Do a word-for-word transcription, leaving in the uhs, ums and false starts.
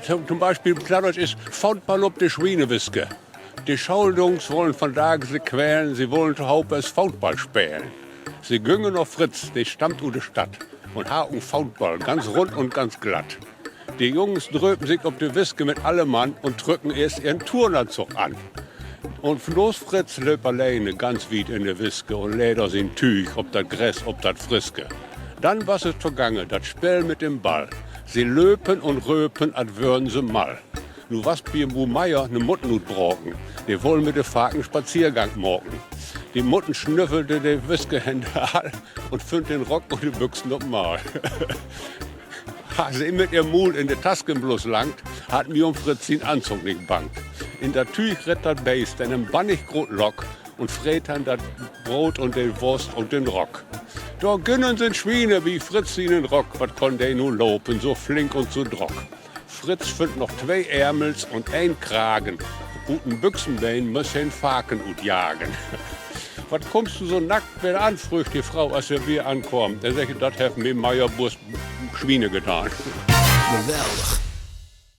To'n Bispeel Plattdüütsch is: Football op de Schwienewiske. De Schooljungs wullen vandaag sik quälen, se wullen tohoop es Football spelen. Se güngen na Fritz, de stammt ut de Stadt un harr en Football ganz rund un ganz glatt. De Jungs dröpen sik op de Wiske mit alle Mann un trücken eerst ehren Turnantog an. Un blots Fritz lööp alleen ganz wiet in de Wiske un leeg dor sien Tüüg op dat Gras, op dat friske. Denn was et togange, dat Speel mit den Ball. Se löpen un röpen, as wörrn se mall. Nu was bi Wu Meier 'ne Mutten utbraken, de wull mit de Farken Spaziergang maken. De Mutten snüffelde de Wiske hen all un fünn den Rock un de Büxen op mal. Harr se mit ehr Muul in de Tasken blots langt, harr mi üm Fritz sien Antog nich bangt. In dat Tüüg reet dat Beest, denn en bannig groot Lock, un freet denn dat Broot un de Wurst un den Rock. Dor güng en Swiene bi Fritz sienen Rock, wat kunn de nu lopen, so flink un so drock. Fritz fünn noch twee Ärmels un een Kragen. Ut en Büxenbeen müss he en Farken utjagen. Wat kummst du so nackt weer an?, fröög de Fro, as he weer ankaam. Denn seggt he: Dat hett mi Meier Bus Swiene daan. Geweldig.